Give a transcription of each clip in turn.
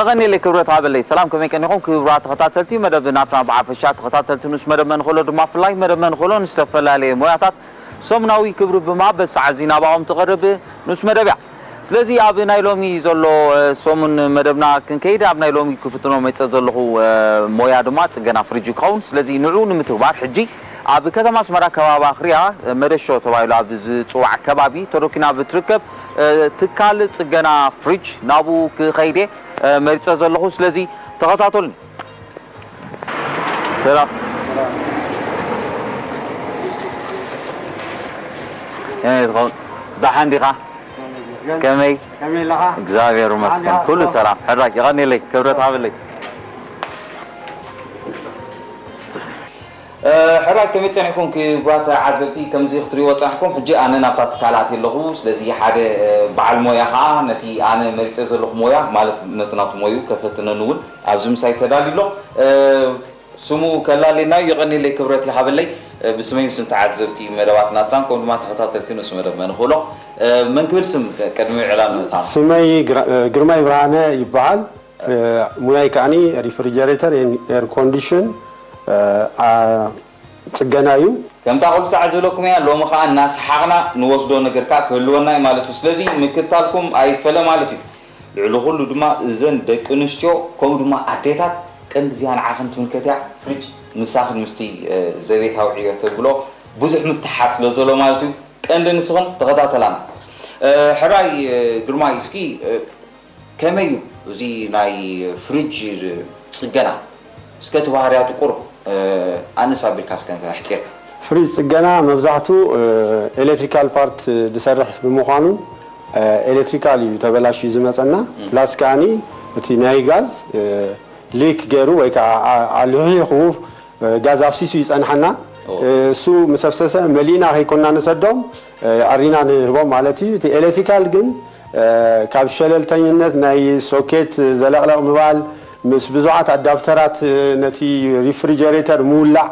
የቐንየለይ ክብረት ሃበለይ። ሰላም፣ ከመይ ቀኒኹም ክቡራት ተኸታተልቲ መደብ ናትና ብዓፈሻ? ተኸታተልቲ ንኡስ መደብ መንኸሎ ድማ ፍላይ መደብ መንኸሎ ንዝተፈላለየ ሞያታት ሰሙናዊ ክብሪ ብምሃብ በዚ ሰዓት እዚ ናባኹም ትቐርብ ንኡስ መደብ እያ። ስለዚ ኣብ ናይ ሎሚ ዘሎ ሰሙን መደብና ክንከይድ፣ ኣብ ናይ ሎሚ ክፍትኖ መጸ ዘለኹ ሞያ ድማ ጽገና ፍሪጅ ክኸውን። ስለዚ ንዑ ንምትግባር ሕጂ ኣብ ከተማ ኣስመራ ከባቢ ኣኽርያ መደሾ ተባሂሉ ኣብ ዝጽዋዕ ከባቢ ተዶኪና ብትርከብ ትካል ጽገና ፍሪጅ ናብኡ ክኸይድ እየ መሪጸ ዘለኹ። ስለዚ ተኸታተሉኒ። ሰላም። ከመይ ትኸውን? ደሓን ዲኻ? ከመይ? ከመይ ኣለኻ? እግዚኣብሔር ይመስገን። ደሓን ዲኻ? ኩሉ ሰላም። ሕራይ፣ የቐንየለይ፣ ክብረት ሃበለይ። እ፣ ሕራይ፣ ከመይ ጸኒሕኩም ክቡራት ተዓዘብቲ? ከምዚ ክትሪእዎ ጸኒሕኩም፣ ሕጂ ኣነ ናብታ ትካል ኣትየ ኣለኹ። ስለዚ ሓደ፣ እ፣ በዓል ሞያ ኸኣ ነቲ ኣነ መሪጸ ዘለኹ ሞያ፣ ማለት ነቲ ናቱ ሞዩ ከፈትነኒ እውን ኣብዚ ምሳይ ተዳልዩ ኣሎ። እ፣ ስሙ ከላልየና እዩ። የቐንየለይ፣ ክብረት ይሃበለይ። እ፣ ብስመይ ብስም ተዓዘብቲ መደባት ናትናን ከምኡ ድማ ተኸታተልቲ ንኡስ መደብ መንኸሎ፣ እ፣ መን ክብል ስም ቅድሚ ዕላል ምእታው? ስመይ ግራ-፣ እ፣ ግርማይ ብርሃነ ይበሃል። እ፣ ሙያይ ከዓኒ ሪፍሪጀሬተር ኤን ኤር ኮንዲሽን፣ እ፣ ኣ-፣ ጽገና እዩ። ከምታ ኩሉ ሳዕ ዝብለኩም እያ፣ ሎሚ ኸኣ እናሰሓቕና ንወስዶ ነገር ከኣ ክህልወና እዩ ማለት እዩ። ስለዚ ምክታልኩም ኣይፈለ ማለት እዩ። ልዕሊ ኩሉ ድማ እዘን ደቂ ኣንስትዮ ከምኡ ድማ ኣዴታት ቀንዲ እዚኣ ንዓኽን ትምልከት እያ። ፍሪጅ ምሳኽን ምስቲ፣ እ፣ ዘቤታዊ ዕዮ ተብሎ ብዙሕ ምትሓዝ ስለ ዘሎ ማለት እዩ። ቀንዲ ንስኽን ተኸታተላና። እ፣ ሕራይ፣ እ፣ ግርማይ፣ እስኪ፣ እ፣ ከመይ እዩ እዚ ናይ ፍሪጅ ጽገና? እስከ እቲ ባህርያቱ ቁሩብ፣ እ፣ ኣንስ ኣቢልካ እስከ ኣሕጺርካ። ፍሪጅ ጽገና መብዛሕቱ፣ እ፣ ኤሌክትሪካል ፓርት ዝሰርሕ ብምዃኑ፣ እ፣ ኤሌክትሪካል እዩ ተበላሽዩ ዝመጸና። ም። ፕላስ ከኣኒ እቲ ናይ ጋዝ፣ እ፣ ሊክ ገይሩ ወይ ከዓ ኣ-፣ ኣልሒኹ፣ እ፣ ጋዝ ኣፍሲሱ ይጸንሓና። ኦ። እ፣ እሱ ምስ ኣፍሰሰ መሊእና ከይኮንና ንሰዶም፣ እ፣ ኣሪና ንህቦም ማለት እዩ። እቲ ኤሌክትሪካል ግን፣ እ፣ ካብ ሸለልተኝነት ናይ ሶኬት ዘለቕለቕ ምባል፣ ምስ ብዙሓት ኣዳፕተራት፣ እ፣ ነቲ ሪፍሪጀሬተር ምውላዕ፣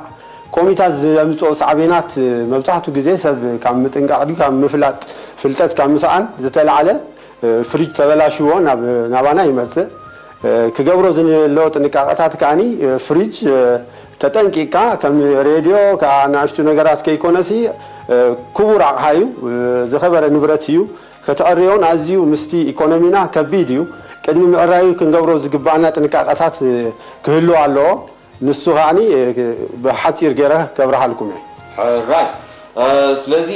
ኮሚታት ዘምጽኦ ሳዕቤናት፣ እ፣ መብዛሕትኡ ግዜ ሰብ ካብ ምጥንቃቕ ድዩ ካብ ምፍላጥ፣ ፍልጠት ካብ ምስኣን ዝተላዕለ፣ እ፣ ፍሪጅ ተበላሽዎ ናብ፣ ናባና ይመጽእ። እ፣ ክገብሮ ዝንለዎ ጥንቃቐታት ከኣኒ፣ እ፣ ፍሪጅ፣ እ፣ ተጠንቂቕካ፣ ከም ሬድዮ፣ ከኣ ንኣሽቱ ነገራት ከይኮነሲ፣ እ፣ ክቡር ኣቕሓ እዩ፣ እ፣ ዝኸበረ ንብረት እዩ። ከተዕርዮን ኣዝዩ ምስቲ ኢኮኖሚና ከቢድ እዩ። ቅድሚ ምዕራዩ ክንገብሮ ዝግባኣና ጥንቃቐታት፣ እ፣ ክህልዎ ኣለዎ። ንሱ ከኣኒ፣ እ፣ ብሓጺር ገይረ ከብርሃልኩም እየ። ሕራይ። እ፣ ስለዚ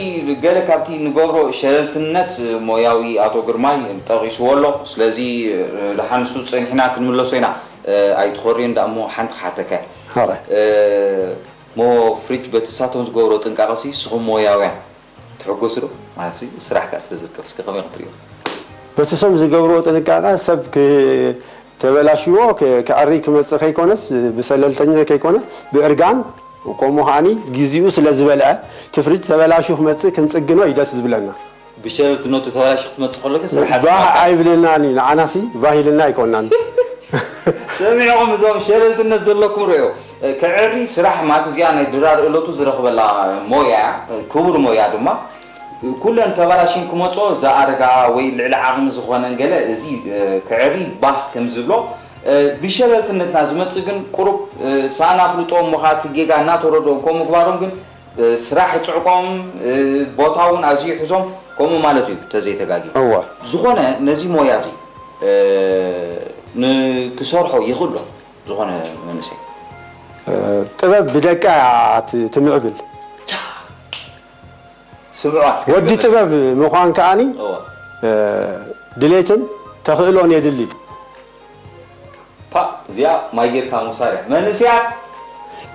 ገለ ካብቲ ንገብሮ ሸለልትነት ሞያዊ ኣቶ ግርማይ ጠቒስዎ ኣሎ። ስለዚ፣ እ፣ ደሓን ንሱ ጸኒሕና ክንምለሶ ኢና። እ፣ ኣይትኾርዮን ደኣ እሞ ሓንቲ ክሓተካ። ሕራይ። እ፣ እሞ ፍሪጅ በቲ ንሳቶም ዝገብሮ ጥንቃቐሲ ንስኹም ሞያውያን ትሕጎሱ ዶ? ማለት ሲ ስራሕ ከኣ ስለ ዝርከብ፣ እስከ ከመይ ክትርእዮ? በቲ ሶም ዝገብርዎ ጥንቃቐ ሰብ ክ-፣ ተበላሽዎ ክ-፣ ክዕሪ ክመጽእ ከይኮነስ፣ ብሰለልተኛ ከይኮነ፣ ብእርጋን፣ ከምኡ ከኣኒ ግዜኡ ስለ ዝበልዐ፣ እቲ ፍሪጅ ተበላሽዩ ክመጽእ ክንጽግኖ እዩ ደስ ዝብለና። ብሸለልትነቱ ተበላሽዩ ክትመጽእ ከሎ ግን ስራሕ ባህ ጽቡቕ። ኣይብለናን እዩ፣ ንዓናሲ ባህ ኢልና ኣይኮናን። ሰሚዕኹም፣ እዞም ሸለልትነት ዘለኩም ርእዮ። ክዕሪ ስራሕ ማለት እዚኣ ናይ ድራር እለቱ ዝረኽበላ ሞያ፣ ክቡር ሞያ ድማ፣ ኩለን ተባላሽን ክመጾ ዝኣረጋ ወይ ልዕሊ ዓቕሚ ዝኾነን ገለ፣ እዚ ክዕሪ ባህ ከም ዝብሎ፣ ብሸለልትነትና ዝመጽእ ግን ቁሩብ ሳና ኣፍልጦ እሞ ኸኣ እቲ ጌጋ እናተረድኦም ከምኡ ምግባሮም ግን ስራሕ ጽዕቆም፣ ቦታ እውን ኣዝዩ ይሕዞም፣ ከምኡ ማለት እዩ ተዘይተጋግየ። እወ። ዝኾነ ነዚ ሞያ እዚ ንክሰርሖ ይኽእሎ ዝኾነ መንእሰይ? ጥበብ ብደቃ እያ ት-፣ ትምዕብል። ስምዑ እስከ ወዲ ገለ። ጥበብ ምዃን ከኣኒ፣ እወ። ድሌትን ተኽእሎን የድሊ። ፓ፣ እዚኣ ማይ ጌርካ ምውሳድ እያ። መንእሰያት!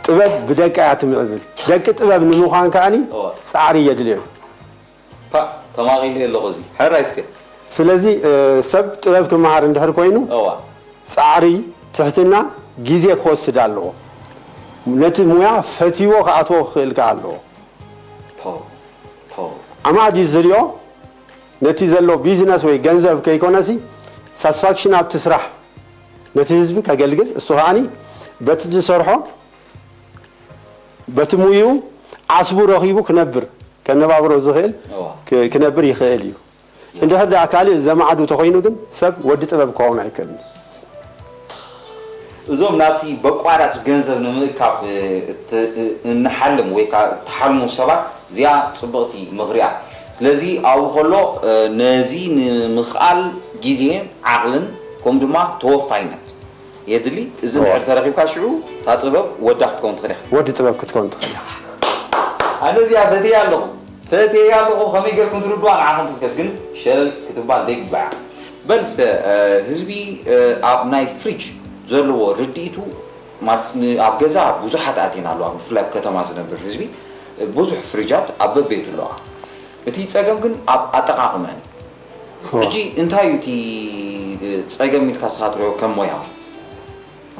ጥበብ ብደቃ እያ ትምዕብል። ደቂ ጥበብ ንምዃን ከኣኒ እወ። ጻዕሪ የድልዮ። ፓ፣ ተማቒለ ኣለኹ እዚ። ሕራይ እስከ። ስለዚ፣ እ፣ ሰብ ጥበብ ክመሃር እንድሕር ኮይኑ፣ እወ። ጻዕሪ፣ ትሕትና፣ ግዜ ክወስድ ኣለዎ። ነቲ ሙያ ፈትይዎ ክኣትዎ ክኽእል ከኣ ኣለዎ። ፖ፣ ፖ። ኣማዕድዩ ዝሪኦ፣ ነቲ ዘሎ ቢዝነስ ወይ ገንዘብ ከይኮነሲ፣ ሳትስፋክሽን ኣብቲ ስራሕ፣ ነቲ ህዝቢ ከገልግል፣ እሱ ከኣኒ በቲ ዝሰርሖ፣ በቲ ሙይኡ ዓስቡ ረኺቡ ክነብር፣ ከነባብሮ ዝኽእል እዋ። ክ-፣ ክነብር ይኽእል እዩ። እንድሕር ደኣ ካልእ ዘማዕዱ ተኾይኑ ግን ሰብ ወዲ ጥበብ ክኸውን ኣይክእልን። እዞም ናብቲ በቋራጭ ገንዘብ ንምእካብ እንሓልም ወይ ከዓ እትሓልሙ ሰባት እዚኣ ፅብቕቲ ምኽሪያ። ስለዚ ኣብኡ ከሎ ነዚ ንምኽኣል ግዜ፣ ዓቕልን ከምኡ ድማ ተወፋይነት የድሊ። እዚ ድሕር ተረኪብካ ሽዑ እታ ጥበብ ወዳ ክትከውን ትኽእል ኢኻ። ወዲ ጥበብ ክትከውን ትኽእል ኢኻ። ኣነ እዚኣ ፈትየ ኣለኹ፣ ፈትየ ኣለኹ። ከመይ ገርኩም ትርድዋ ንዓኹም ክትከት ግን ሸለል ክትባል ዘይግባዓ። በል እስከ ህዝቢ ኣብ ናይ ፍሪጅ ዘለዎ ርድኢቱ ማለት ኣብ ገዛ ብዙሓት ኣቲና ኣለዋ። ብፍላይ ኣብ ከተማ ዝነብር ህዝቢ ብዙሕ ፍሪጃት ኣብ በቤቱ ኣለዋ። እቲ ጸገም ግን ኣብ ኣጠቓቕመን። ሕጂ እንታይ እዩ እቲ ጸገም ኢልካ ንስኻ ትሪኦ ከም ሞያ?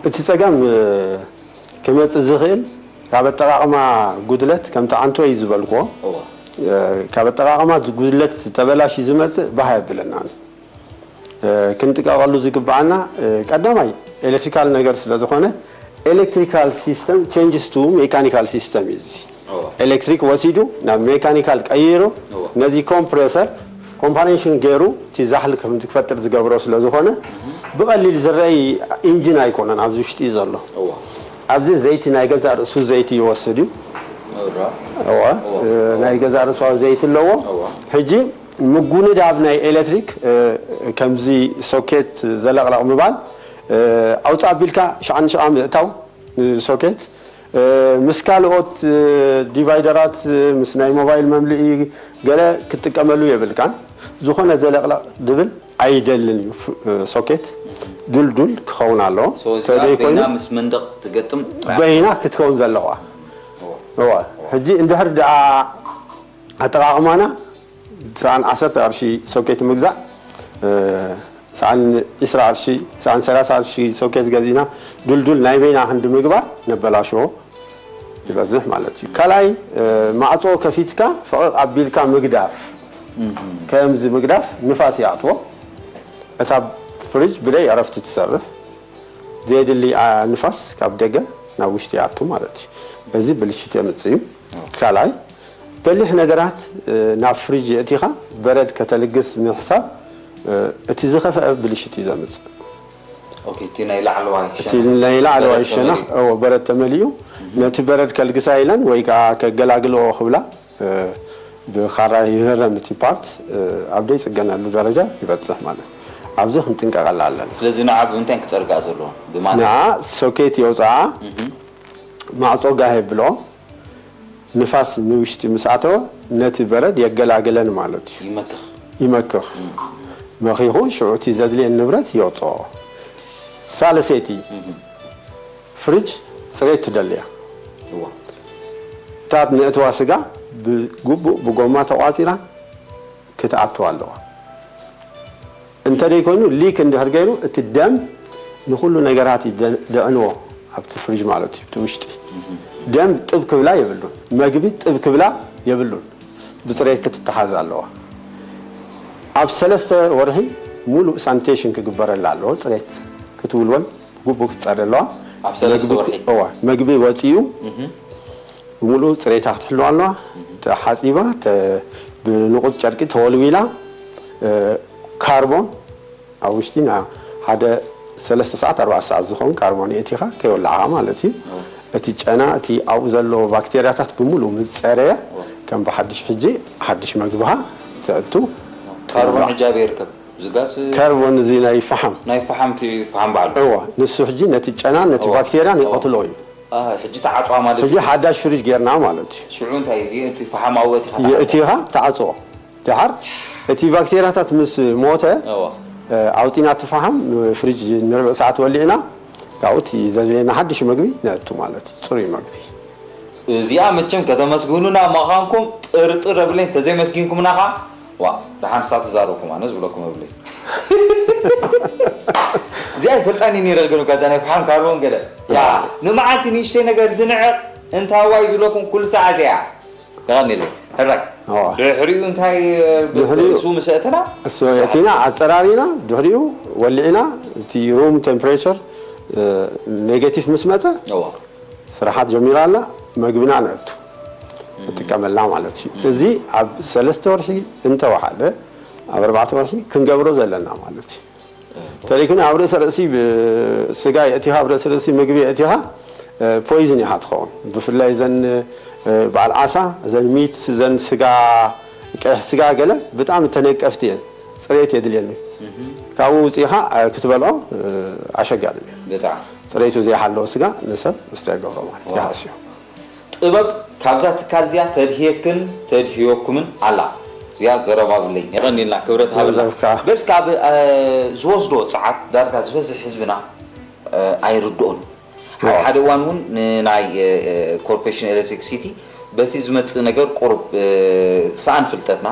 እቲ ጸገም ክመጽእ ዝኽእል ካብ ኣጠቓቕማ ጉድለት ከምቲ ዓንቶ እዩ ዝበልክዎ። ካብ ኣጠቓቕማ ጉድለት ተበላሽዩ ዝመጽእ ባህ የብለናን። ክንጥቀቐሉ ዝግብኣና ቀዳማይ ኤሌክትሪካል ነገር ስለ ዝኾነ electrical system changes to mechanical system እዩ። እዚ ኤሌክትሪክ ወሲዱ ናብ ሜካኒካል ቀይሩ ነዚ ኮምፕሬሰር ኮምባይኔሽን ገይሩ እቲ ዛሕሊ ከም ክፈጥር ዝገብሮ ስለ ዝኾነ ብቐሊል ዝረኣይ ኢንጂን ኣይኮነን ኣብዚ ውሽጢ ዘሎ። ኣብዚ ዘይቲ ናይ ገዛእ ርእሱ ዘይቲ ይወስድ እዩ። እወ፣ ናይ ገዛእ ርእሱ ዘይቲ ኣለዎ። ሕጂ ምጉንዳብ ናይ ኤሌክትሪክ ከምዚ ሶኬት ዘለቕለቕ ምባል ኣውፅእ ኣቢልካ ሽዓ ንሽዓ ምእታው ንሶኬት ምስ ካልኦት ዲቫይደራት ምስ ናይ ሞባይል መምልኢ ገለ ክትጥቀመሉ የብልካን። ዝኾነ ዘለቕለቕ ድብል ኣይደልን እዩ። ሶኬት ዱልዱል ክኸውን ኣለዎ። ተደይ ኮይኑ ምስ መንደቕ ትገጥም ጥራሕ። በይና ክትከውን ዘለዋ። እዋ ሕጂ እንድሕር ደኣ ኣጠቓቕማና ሰዓን ዓሰርተ ቅርሺ ሶኬት ምግዛእ፣ ሰዓን ዒስራ ቅርሺ፣ ሰዓን ሰላሳ ቅርሺ ሶኬት ገዚእና ዱልዱል ናይ በይና ክንዲ ምግባር ነበላሽዎ ይበዝሕ ማለት እዩ። ካልኣይ ማዕጾ ከፊትካ ፈቐቕ ኣቢልካ ምግዳፍ፣ ከምዚ ምግዳፍ ንፋስ ይኣትዎ። እታ ፍሪጅ ብደይ ዕረፍቲ ትሰርሕ። ዘየድሊ ንፋስ ካብ ደገ ናብ ውሽጢ ይኣቱ ማለት እዩ። እዚ ብልሽት የምፅእ እዩ። ካልኣይ በሊሕ ነገራት ናብ ፍሪጅ የእቲኻ በረድ ከተልግስ ምሕሳብ እቲ ዝኸፍአ ብልሽት እዩ ዘምፅእ። ኦኬ፣ እቲ ናይ ላዕለዋይ እቲ ናይ ላዕለዋይ ሸነኽ እዎ በረድ ተመሊኡ ነቲ በረድ ከልግሳ ኢለን ወይ ከዓ ከገላግልኦ ክብላ ብኻራ ይህረም እቲ ፓርት ኣብ ዘይፅገነሉ ደረጃ ይበፅሕ ማለት እዩ። ኣብዚ ክንጥንቀቐላ ኣለና። ስለዚ ንዓ ብምንታይ ክፀርጋ ዘለዎ? ብማን? ንዓ ሶኬት የውፅኣ፣ ማዕፆ ጋህ የብሎ፣ ንፋስ ንውሽጢ ምስ ኣተወ ነቲ በረድ የገላግለን ማለት እዩ። ይመክኽ። ይመክኽ። መኺኹ ሽዑ እቲ ዘድልየን ንብረት የውፅኦ። ሳልሰይቲ ፍሪጅ ፅሬት ትደሊ እያ። እዋ። እታ ነእትዋ ስጋ ብግቡእ ብጎማ ተቋፂራ ክትኣቱ ኣለዋ። እንተደይኮይኑ ሊክ እንድሕር ገይሩ እቲ ደም ንኹሉ ነገራት እዩ ደ- ደዕንዎ ኣብቲ ፍሪጅ ማለት እዩ እቲ ውሽጢ ደም ጥብ ክብላ የብሉን። መግቢ ጥብ ክብላ የብሉን። ብፅሬት ክትተሓዝ ኣለዋ። ኣብ ሰለስተ ወርሒ ሙሉእ ሳኒቴሽን ክግበረላ ኣለዎ። ፅሬት ክትውልወል ግቡእ ክትፀሪ ኣለዋ። ኣብ ሰለስተ መግቢ ወርሒ? እዋ፣ መግቢ ወፂኡ ብምሉኡ ፅሬታ ክትሕልዋ ኣለዋ። ተሓፂባ፣ ተ- ብንቑፅ ጨርቂ ተወልዊላ፣ እ፣ ካርቦን ኣብ ውሽጢ ና ሓደ ሰለስተ ሰዓት ኣርባዕተ ሰዓት ዝኸውን ካርቦን የእቲኻ ከይወላዕኻ ማለት እዩ። እቲ ጨና እቲ ኣብኡ ዘሎ ባክቴርያታት ብምሉኡ ምስ ፀረየ ከም ብሓድሽ ሕጂ ሓድሽ መግብኻ ተእቱ። ካርቦን ሕጂ ኣበይ ይርከብ? ዝጋስ ካርቦን እዚ ናይ ፈሓም ናይ ፈሓምቲ ፈሓም በዓሉ እዎ ንሱ ሕጂ ነቲ ጨና ነቲ እዎ። ባክቴርያን እዎ። ይቐትሎ እዩ። ኣህ፣ ሕጂ ተዓፅዋ ማለት ሕጂ እዩ። ሓዳሽ ፍሪጅ ጌርና ማለት እዩ። ሽዑ እንታይ እዚ እቲ ፈሓም ኣብኡ ኣእቲኻ ተዓፅዎ? የእቲኻ ተዓፅዎ። ድሓር እቲ ባክቴርያታት ምስ ሞተ እዎ። ኣውፂና እቲ ፈሓም ፍሪጅ ንርብዕ ሰዓት ወሊዕና ካብኡ እቲ ዘድልየና ሓድሽ መግቢ ነእቱ ማለት እዩ። ፅሩይ መግቢ። እዚኣ መቸም ከተመስግኑና ምዃንኩም ጥርጥር የብለይን። እንተዘይመስጊንኩምና ኸዓ ዋ ደሓን ንሳ ትዛረብኩም ኣነ ዝብለኩም የብለይን። እዚኣ ይፈልጣን እዩ ነይረ ግን እኳ እዛ ናይ ፈሓም ካርቦን ገለ ያ ንምዓልቲ ንእሽተይ ነገር ዝንዕቕ እንታዋይ ዝብለኩም ኩሉ ሰዓት እዚኣ። የቐንየለይ። ሕራይ። ኣዋ። ድሕሪኡ እንታይ ድሕሪኡ ርእሱ ምስ ኣእተና? እሱ የእቲና ኣፀራሪና ድሕሪኡ ወሊዕና እቲ ሩም ቴምፕሬቸር ኔጌቲቭ ምስ መፀ እዋ። ስራሓት ጀሚራ ኣላ። መግብና ነእቱ ንጥቀመላ ማለት እዩ። እዚ ኣብ ሰለስተ ወርሒ እንተወሓደ ኣብ ኣርባዕተ ወርሒ ክንገብሮ ዘለና ማለት እዩ። ተሪክኒ ኣብ ርእሰ ርእሲ ስጋ የእቲኻ ኣብ ርእሰ ርእሲ ምግቢ የእቲኻ ፖይዝን ኢኻ ትኸውን። ብፍላይ ዘን በዓል ዓሳ፣ ዘን ሚት፣ ዘን ስጋ፣ ቀይሕ ስጋ ገለ ብጣዕሚ ተነቀፍቲ እየን። ፅሬት የድልየኒ። ካብኡ ውፅኢኻ ክትበልዖ ኣሸጋሪ እዩ። ብጣዕሚ። ፅሬቱ ዘይሓለወ ስጋ ንሰብ ውስጥ ያገብሮ ማለት ይሃስዮ። ጥበብ ካብዛ ትካል እዚኣ ተድህየክን ተድህዮኩምን ኣላ። እዚኣ ዘረባ ብለይ የቐኒልና ክብረት ሃበልና። በልስ ካብ ዝወስዶ ፀዓት ዳርጋ ዝበዝሕ ህዝብና ኣይርድኦን። ሓደ ሓደ እዋን እውን ንናይ ኮርፖሬሽን ኤሌክትሪክ ሲቲ በቲ ዝመፅእ ነገር ቁሩብ ሰኣን ፍልጠትና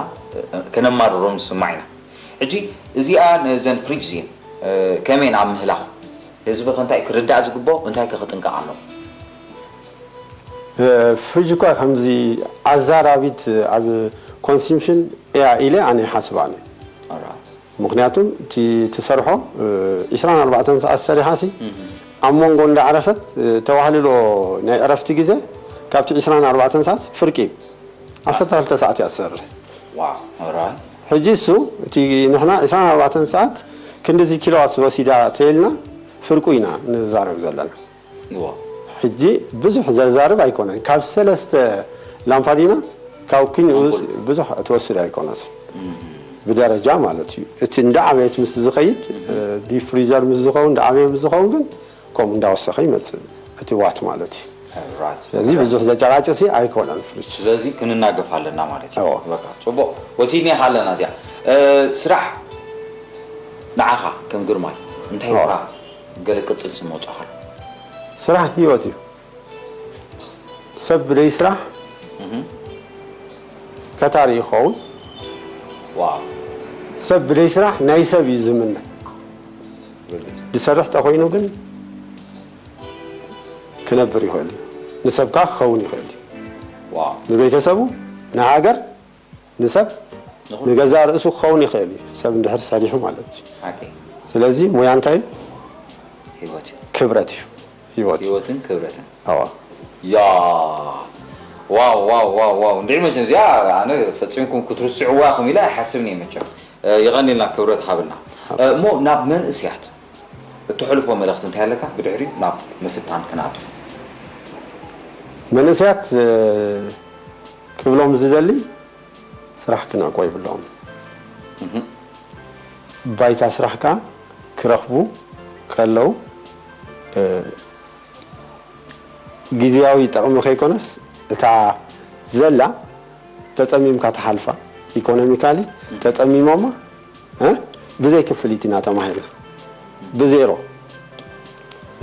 ከነማርሮም ንስማዕ ኢና። ሕጂ እዚኣ ነዘን ፍሪጅ እዚን ከመይ ናብ ምህላኽ ህዝቢ ከ እንታይ ክርዳእ ዝግቦ እንታይ ከ ክጥንቀቕ ኣለዎ? ፍሪጅ እኳ ከምዚ ኣዛራቢት ኣብ ኮንሱምሽን እያ ኢለ ኣነ ይሓስብ ኣነ። ምክንያቱም እቲ ትሰርሖ ዒስራን ኣርባዕተን ሰዓት ሰሪሓ ሲ ኣብ መንጎ እንዳዕረፈት ተዋህልሎ ናይ ዕረፍቲ ግዜ ካብቲ ዒስራን ኣርባዕተን ሰዓት ፍርቂ ዓሰርተ ክልተ ሰዓት እያ ትሰርሕ። ሕጂ እሱ እቲ ንሕና ዒስራን ኣርባዕተን ሰዓት ክንድዚ ኪሎዋት ወሲዳ ተይልና ፍርቁ ኢና ንዛረብ ዘለና። ሕጂ ብዙሕ ዘዛርብ ኣይኮነን። ካብ ሰለስተ ላምፓዲና ካብ ኪንኡ ብዙሕ ትወስድ ኣይኮነትን ብደረጃ ማለት እዩ። እቲ እንዳ ዓበየት ምስ ዝኸይድ ዲፕ ፍሪዘር ምስ ዝኸውን እንዳ ዓበየ ምስ ዝኸውን ግን ከምኡ እንዳወሰኸ ይመፅእ እቲ ዋት ማለት እዩ። ስለዚ ብዙሕ ዘጨቃጭሲ ኣይኮነን ፍሪጅ። ስለዚ ክንናገፍ ኣለና ማለት እዩ። በቃ ፅቡቅ ወሲድና ኣለና እዚኣ ስራሕ ንዓኻ ከም ግርማይ እንታይ ኢኻ ገለ ቅፅል ስም መውፅእኻ ኣሎ? ስራሕ ህይወት እዩ። ሰብ ብደይ ስራሕ ከታሪ ይኸውን። ሰብ ብደይ ስራሕ ናይ ሰብ እዩ ዝምነ። ዝሰርሕ ተኮይኑ ግን ክነብር ይኽእል እዩ። ንሰብካ ክኸውን ይኽእል እዩ። ንቤተሰቡ፣ ንሃገር፣ ንሰብ፣ ንገዛእ ርእሱ ክኸውን ይኽእል እዩ። ሰብ እንድሕር ሰሪሑ ማለት እዩ። ስለዚ ሙያ እንታይ እዩ? ክብረት እዩ። ህይወት እዩ። ህይወትን ክብረትን። ያ ዋው ዋው ዋው ዋው እንድዒ መቸም እዚኣ ኣነ ፈፂምኩም ክትርስዕዋ ኢኹም ኢለ ኣይሓስብን እየ መቸም። የቐኒልና ክብረት ሃብልና። እሞ ናብ መንእስያት እተሕልፎ መልእኽቲ እንታይ ኣለካ? ብድሕሪኡ ናብ ምፍታን ክንኣቱ። መንእስያት ክብሎም ዝደሊ ስራሕ ክነዕቆ ይብሎም። ባይታ ስራሕ ከዓ ክረኽቡ ከለው ግዝያዊ ጥቕሚ ከይኮነስ እታ ዘላ ተፀሚምካ ትሓልፋ ኢኮኖሚካሊ ተፀሚሞማ ብዘይ ክፍሊት ኢና ተማሂርና ብዜሮ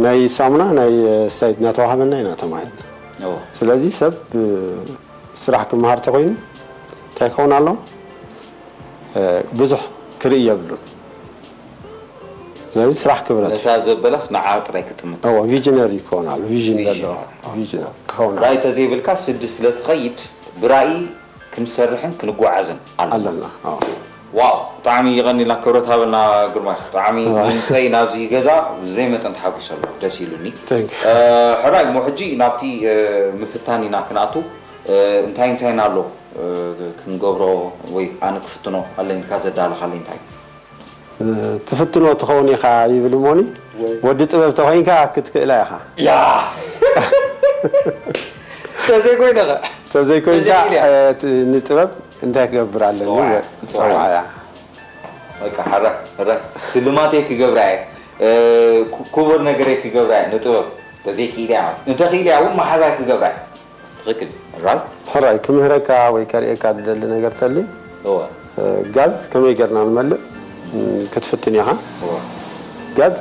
ናይ ሳሙና ናይ ሳይት እናተዋሃበና ኢና ተማሂርና። ስለዚ ሰብ ስራሕ ክመሃር ተኮይኑ እንታይ ክኸውን ኣለዎ? ብዙሕ ክርኢ የብሉን። ስለዚ ስራሕ ክብረት ነታ ዘበላስ ንዓ ጥራይ ክጥምት። እዎ ቪዥነሪ ክኸውን ኣሎ። ቪዥን ዘለዎ ቪዥን ክኸውን ኣሎ። ራእይ ተዘይብልካ ስዲ ስለ ትኸይድ ብራእይ ክንሰርሕን ክንጓዓዝን ኣለና። ኣለና። ዋው ብጣዕሚ የቐንየልና ክብረት ሃበልና ግርማይ ብጣዕሚ ድምፀይ ናብዚ ገዛ ብዘይ መጠን ተሓጒሰ ኣለኹ ደስ ኢሉኒ። ሕራይ እሞ ሕጂ ናብቲ ምፍታን ኢና ክንኣቱ እንታይ እንታይን ኣሎ ክንገብሮ ወይ ኣነ ክፍትኖ ኣለኒ ኢልካ ዘዳለኻለይ እንታይ እዩ? ትፍትኖ ትኸውን ኢኻ ይብል እሞኒ ወዲ ጥበብ ተኾይንካ ክትክእላ ኢኻ። ያ ተዘይኮይነ ኸ? ተዘይኮይንካ ንጥበብ እንታይ ክገብር ኣለኒ? ፀዋዕያ። በቃ ሕራይ ሕራይ ስልማተይ ክገብራ እየ ክቡር ነገረይ ክገብራ እየ ንጥበብ ተዘይክኢልያ ማለት እንተኽኢልያ እውን መሓዛይ ክገብራ እየ። ትኽክል ራይት። ሕራይ ክምህረካ ወይ ከርእየካ ዝደሊ ነገር ተልዩ እወ ጋዝ ከመይ ጌርና ንመልእ ክትፍትን ኢኻ። እወ ጋዝ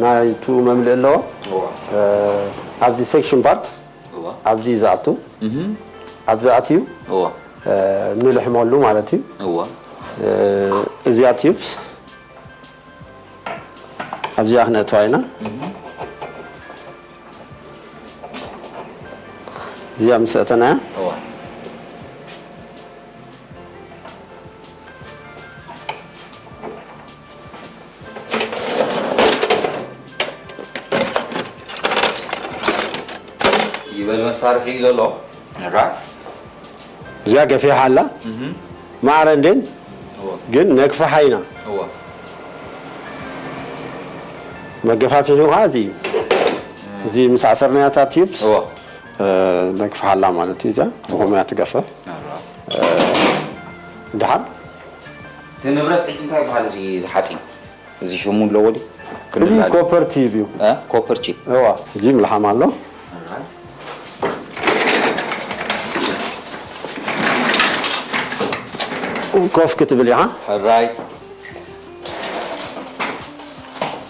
ናይቱ መምልእ ኣለዎ። እወ ኣብዚ ሴክሽን ፓርት እወ ኣብዚ እዩ ዝኣቱ። እህ ኣብዚ ኣትዩ እወ ንልሕመሉ ማለት እዩ። እወ እዚኣ ቲዩብስ ኣብዚኣ ክነእትዋ ኢና። እዚኣ ምስ ኣእተናያ ይበል መሳርሒ እዩ ዘሎ። እዚኣ ገፊሓ ኣላ። ማዕረ እንዴን ግን ነግፍሓ ኢና። መገፋፊሑ ኸዓ እዚ እዩ። እዚ ምስ ኣሰርናያ እታ ቲዩብስ እዎ። ነግፍሓላ ማለት እዩ። እዚኣ ብኸምኡ እያ ትገፍሕ። ድሓር እቲ ንብረት ሕጂ እንታይ ይበሃል? እዚ፣ እዚ ሓፂን፣ እዚ ሽሙ ኣለዎ ድዩ? እዚ ክንላለ። ኮፐር ቲዩብ እዩ። እ? ኮፐር ቺፕ። እዋ፣ እዚ ምልሓም ኣሎ። ኮፍ ክትብል ኢኻ። ሕራይ።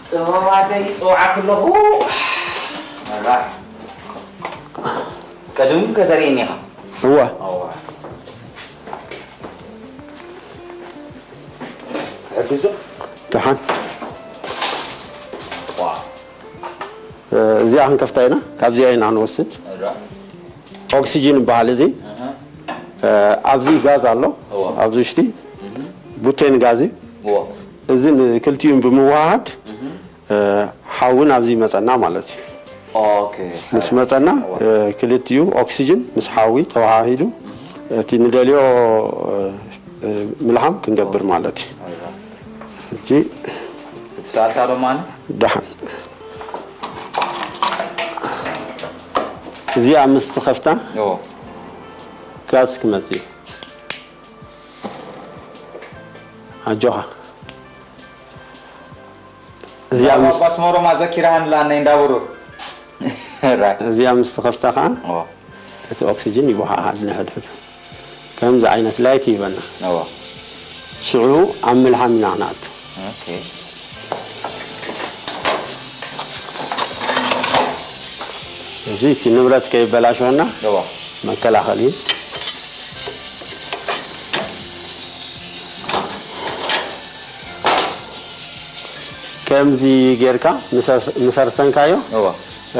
ጥበብ ኣደይ ይፅውዓክ ኣለኹ። ሕራይ። ቀደም ከተርእየኒ ኢኻ። እዋ። እዋ። ሕግዙ። ደሓን። ዋ። እ፣ እዚኣ ክንከፍታ ኢና። ካብዚኣ ኢና ክንወስድ። እራ። ኦክሲጂን ይበሃል እዚ። እህ። እ፣ ኣብዚ ጋዝ ኣሎ። እዋ። ኣብዚ ውሽጢ እህ። ቡቴን ጋዝ እዩ። እዋ። እዚ ንክልቲኡን ብምውሃሃድ እህ። እ፣ ሓዊ ናብዚ ይመጸና ማለት እዩ። ኦኬ። ምስ መጸና፣ እዋ። እ፣ ክልቲኡ ኦክሲጅን ምስ ሓዊ ተወሃሂዱ፣ እህ። እቲ ንደልዮ፣ እ፣ እ፣ ምልሓም ክንገብር ማለት እዩ። እዋ። ሕጂ እቲ ሰኣልካ ዶ ማን? ደሓን። እዚኣ ምስ ትኸፍታ እዎ። ጋዝ ክመጽእ እዩ። ኣጆኻ። እዚኣ ምስ ኣባ ኣስመሮም ኣዘኪርሃኒ ለኣነይ እንዳበሩ። ራይ። እዚኣ ምስ ትኸፍታ ኸዓ እዎ። እቲ ኦክሲጅን ይወሃሃድ ንሕድሕዱ። ከምዚ ዓይነት ላይት ይህበና። እዎ። ሽዑ ኣብ ምልሓም ኢና ክንኣቱ። ኦኬ። እዚ እቲ ንብረት ከይበላሸወና እዎ። መከላኸሊ። ከምዚ ጌርካ ምስ ኣስ-፣ ምስ ኣርሰንካዮ እዎ።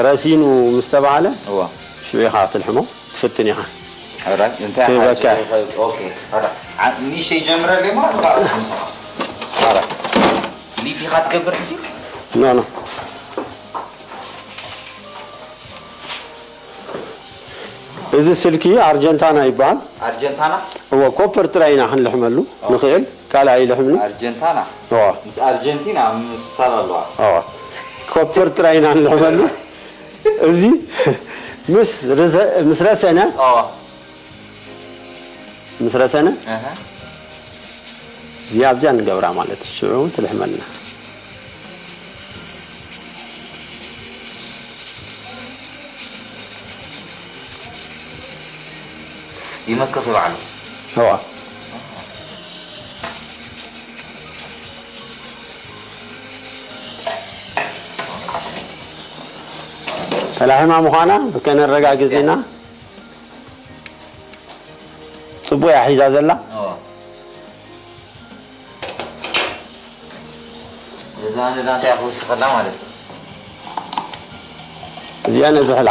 ረሲኑ ምስ ተባህለ እዎ። ሽዑ ኢኻ ትልሕሞ። ትፍትን ኢኻ። ሕራይ፣ እንታይ ከይበካ። ሓንቲ ኸ-፣ ኦኬ፣ ሕራይ። ዓ-፣ ንእሽተይ ጀምረለይ ማለት ካልኦት ምሳኻ። ሕራይ። ሊፍ ኢኻ ትገብር ሕጂ? ኖ፣ ኖ። እዚ ስልኪ ኣርጀንታና ይበሃል። ኣርጀንታና? እወ፣ ኮፐር ጥራይ ኢና ክንልሕመሉ ኦኬ። ንኽእል፣ ካልእ ኣይልሕምኒ። ኣርጀንታና? እወ። ምስ ኣርጀንቲና ምምስሳል ኣለዋ። እወ። ኮፐር ጥራይ ኢና ንልሕመሉ። እዚ ምስ ርዘ-፣ ምስ ረሰነ፣ ኣዋ። ምስ ረሰነ፣ ኣሃ። እዚኣ ኣብዚኣ ንገብራ ማለት እዩ። ሽዑ ትልሕመልና። ይመክኽ ባዕሉ። ኣዋ። ተላሒማ ምዃና ከነረጋግጽ ኢና። ጽቡቕ እያ ሒዛ ዘላ። ኣዎ። እዛ ነዛ እንታይ እያ ክውስኸላ ማለት እዩ? እዚኣ ነዝሕላ።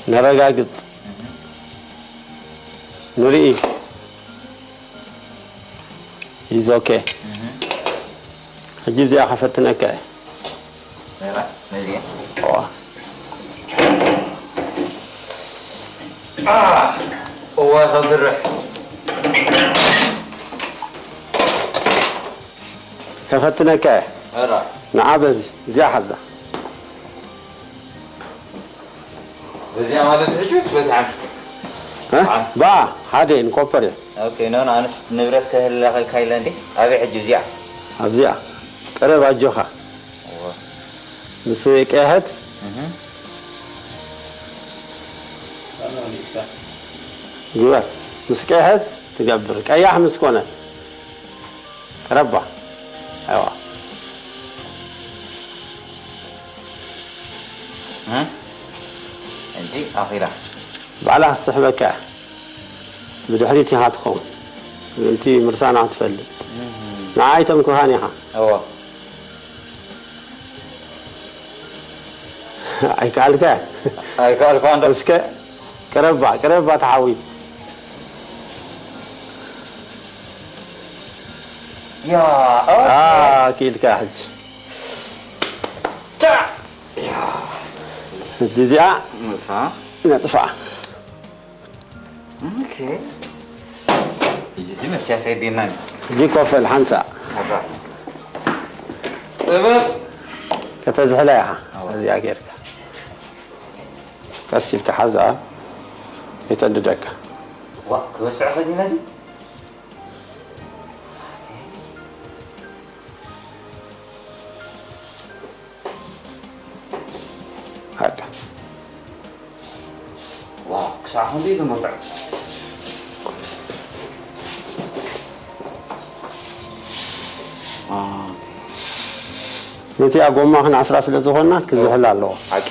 ነረጋግጽ። ንርኢ። Is okay። እህ። ሕጂ እዚኣ ከፈትነካ እየ። ነራ፣ ነዚኣ። እዋ። አ፣ እዋ፣ ከፍርሕ። ከፈትነካ እየ። ነራ። ንዓ በዚ፣ እዚኣ ሓዛ። በዚኣ ማለት ሕጂ ወይስ በዚ ዓንዲ? እ? ዓንዲ። ባ፣ ሓደ እየን፣ ኮፐር እየን። ኦኬ፣ ኖ፣ ኖ፣ ኣነስ ንብረት ከህልለኸልካ ኢለ እንዴ። ኣበይ ሕጂ እዚኣ? ኣብዚኣ። ቀረብ ኣጆኻ። እወ። ምስ ቀያሐት? እህ። ግበር። ምስ ቀያሐት ትገብር። ቀያሕ ምስ ኮነ። ቀረባ። ኣይዋ። እ? ሕጂ ኣኺላ። ባዕላ ክትስሕበካ እያ። ብድሕሪት ኢኻ ትኸውን። ምእንቲ ምርሳና ክትፈልጥ። እህ። ንዓ ኣይተንክፋን ኢኻ። እወ። ኣይከኣልካ። ኣይከኣልካን ዶ? እስከ ቅረባ፣ ቅረባ ተሓዊ። ያ፣ ኦኬ። ኣ፣ ኪኢልካ ሕጂ። ቻ! ያ። ሕጂ እዚኣ ነጥፋ። ነጥፋ። ኦኬ። እዚ መስትያት ኣየድልየናን እዩ። እዚ ኮፈል ሓንሳእ ሓንሳእ። ጥበብ ከተዝሕላ ኢኻ። እዚኣ ጌርካ ቀስ ኢልካ ሓዛ፣ የተንድደካ። ዋ፣ ክበስዐ ኸዲ ነዚ? ኣታ ዋ፣ ክሳዕ ክንደይ ዝመርትዕ። ነቲ ኣጎማ ክንዓስራ ስለ ዝኾንና ክዝሕል ኣለዎ። ሓቂ።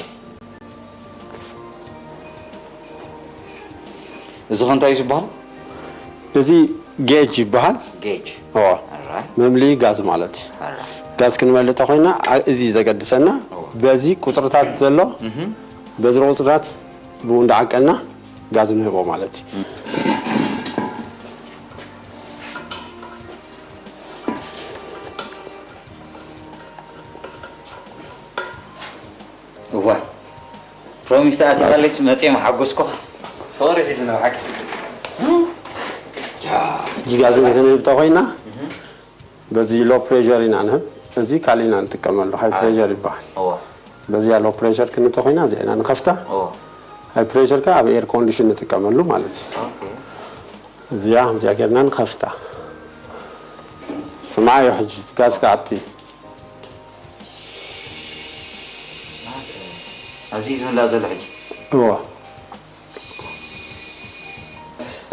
እዚ ኸ እንታይ እዩ ዝበሃል? እዚ ጌጅ ይበሃል። ጌጅ። እዎ። ኣራይ። መምልኢ ጋዝ ማለት እዩ። ኣራይ። ጋዝ ክንመልእ ተኾይና ኣ- እዚ እዩ ዘገድሰና። እዎ። በዚ ቁፅርታት ዘሎ እህም። በዚ ቁፅርታት ብኡ እንዳዓቀና ጋዝ ንህቦ ማለት እዩ። እዋይ። ፕሮሚስ ተኣቲኻለይስ መፅየ ምሓጎስኩኻ። ፍቕሪ ሒዙ ንብሓቂ። እጂ ጋዝ ክንህብ ተኾይና በዚ ሎ ፕሬር ኢና ንህብ። እዚ ካልእ ኢና ንጥቀመሉ፣ ሃይ ፕሬር ይበሃል። እዋ። በዚኣ ሎ ፕሬር ክንህብ ተኾይና እዚኣ ኢና ንኸፍታ። እዋ። ሃይ ፕሬር ከ ኣብ ኤር ኮንዲሽን ንጥቀመሉ ማለት እዩ። ኦኬ። እዚኣ ከምዚኣ ጌርና ንኸፍታ። ስምዓዮ ሕጂ ጋዝ ክኣቱ እዩ። ኣብዚ ዝምላእ ዘሎ ሕጂ። እዎ።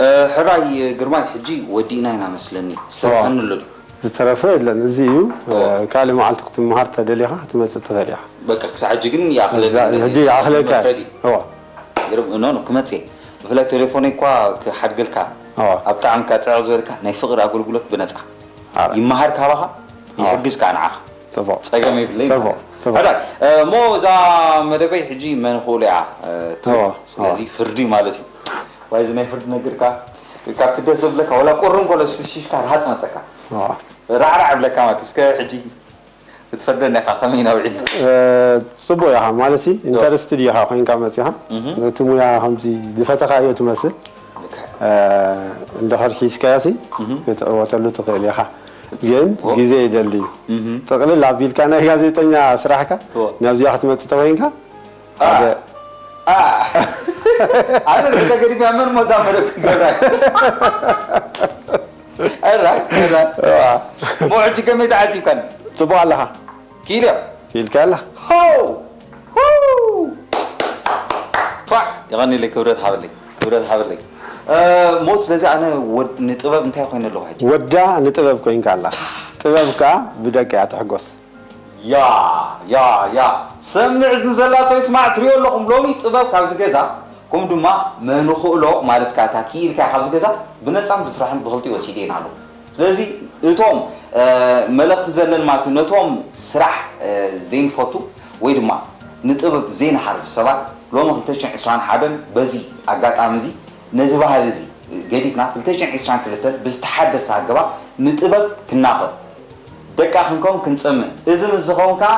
እ፣ ሕራይ ግርማይ፣ ሕጂ ወዲእና ኢና መስለኒ። ዝተረፈኒ ኣሎ ድዩ? ዝተረፈ የለን። እዚ እዩ። እዎ። ካልእ መዓልቲ ክትመሃር ተደሊኻ ክትመጽእ ትኽእል ኢኻ። በቃ ክሳዕ ሕጂ ግን ይኣኽለኒ እዛ- ነዚ ሕጂ ይኣኽለካ። መፍረዲ። እዎ። ግርም፣ ኖ፣ ኖ፣ ክመጽእ እየ። ብፍላይ ቴሌፎነይ እኳ ክሓድገልካ እዎ። ኣብ ጣዕምካ ጽዕቕ ዝበልካ ናይ ፍቕሪ ኣገልግሎት ብነጻ። ኣረ። ይመሃር ካባኻ፣ ይሕግዝ ከዓ ንዓኻ። ጽቡቕ። ጸገም የብለይ ጽቡቕ፣ ማለት እዩ። ጽቡቕ። ሕራይ፣ እ፣ እሞ እዛ መደበይ ሕጂ መን ክእሉ እያ፣ እ፣ ትብል። እዎ፣ ስለዚ እዎ። ፍርዲ ማለት እዩ። ዋይ፣ እዚ ናይ ፍርዲ ነገር ከዓ ካብቲ ደስ ዘብለካ፣ ወላ ቁሪ እንከሎ ሽሽካ ርሃጽ መጸካ። እዎ። ራዕራዕ ብለካ ማለት እዩ። እስከ ሕጂ ክትፈርደኒ ኢኻ፣ ከመይ ኢና ውዒልና? እ፣ ጽቡቕ ኢኻ ማለት እዩ። ኢንተረስትድ ኢኻ ኮይንካ መጺኻ። እህ። ነቲ ሙያ ከምዚ ዝፈተኻዮ ትመስል። ልክዕ። እ፣ እንድሕር ሒዝካዮ ሲ እህ። ክትዕወተሉ ትኽእል ኢኻ። ግን ጽቡቕ። ግዜ ይደሊ እዩ። እህ። ጥቕልል ኣቢልካ ናይ ጋዜጠኛ ስራሕካ እዎ። ናብዚኣ ክትመጽእ ተኾይንካ ኣ፣ ሓደ ኣ። ኣነ ተገዲፈ መን ሞዛ መደብ ክገብራ። ኣራ፣ ኣራ። እዋ። ሞ ሕጂ ከመይ ተዓዚብካኒ? ጽቡቕ ኣለኻ። ኪልዮ። ኢልካ ኣለኻ። ሆ! ፋሕ! የቐኒለይ፣ ክብረት ሃበለይ፣ ክብረት ሃበለይ። እ፣ ሞ ስለዚ ኣነ ወድ-፣ ንጥበብ እንታይ ኮይነ ኣለኹ ሕጂ? ወዳ ንጥበብ ኮይንካ ኣላ። ጥበብ ከኣ ብደቂ እያ ትሕጎስ። ያ፣ ያ፣ ያ። ሰምዕ እዝኒ ዘላቶ ይስማዕ፣ ትሪኦ ኣለኹም። ሎሚ ጥበብ ካብዚ ገዛ፣ ከምኡ ድማ መንኽእሎ ማለት ከኣ እታ ክኢልካ ካብዚ ገዛ ብነጻን ብስራሕን ብኽልቲኡ ወሲደ ኢና ኣለኹ። ስለዚ እቶም፣ እ፣ መልእኽቲ ዘለን ማለት እዩ፣ ነቶም ስራሕ፣ እ፣ ዘይንፈቱ ወይ ድማ ንጥበብ ዘይንሓርፍ ሰባት ሎሚ ክልተ ሽሕን ዕስራን ሓደን በዚ ኣጋጣሚ እዚ ነዚ ባህሊ እዚ ገዲፍና ክልተ ሽሕን ዕስራን ክልተን ብዝተሓደሰ ኣገባብ ንጥበብ ክናኸብ ደቃ ክንከውን ክንጸምእ፣ እዚ ምስ ዝኸውን ከኣ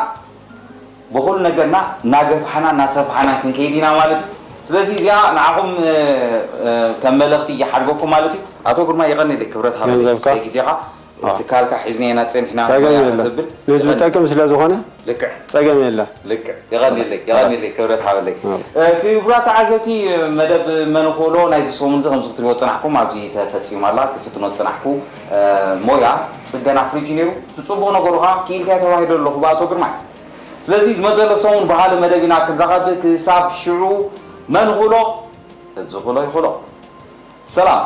ብኹሉ ነገርና እናገፍሓና እናሰፍሓና ክንከይድ ኢና ማለት እዩ። ስለዚ እዚኣ ንዓኹም፣ እ፣ እ፣ ከም መልእኽቲ ይሓድገኩም ማለት እዩ። ኣቶ ግርማ የቐንየለይ ክብረት ሃበለይ ገንዘብካ? ስለ ግዜኻ። ኣዎ። ትካልካ ሒዝናየና ጸኒሕና ጸገም ሞያ የለን። ክትብል ንህዝቢ ይቐንየለይ። ጠቅም ስለ ዝኾነ ልክዕ። ጸገም የለን። ልክዕ። የቐንየለይ፣ የቐንየለይ ክብረት ሃበለይ። ኣዎ። እ፣ ክቡራት ተዓዘብቲ፣ መደብ መንኽእሎ ናይዚ ሰሙን እዚ ከም ዝኽትሪዎ ዝጸናሕኩም ኣብዚ ተፈጺሙ ኣላ። ክፍትኖ ዝጸናሕኩ፣ እ፣ ሞያ ጽገና ፍሪጅ እዩ ነይሩ። እቲ ጽቡቕ ነገሩ ኸኣ ክኢልካዮ ተባሂሉ ኣለኹ ብኣቶ ግርማይ። ስለዚ ዝመጸ ዘሎ ሰሙን ብኻልእ መደብ ኢና ክንራኸብ። ክሳብ ሽዑ መንኽእሎ፣ እዚ ኽእሎ ይኽእሎ። ሰላም።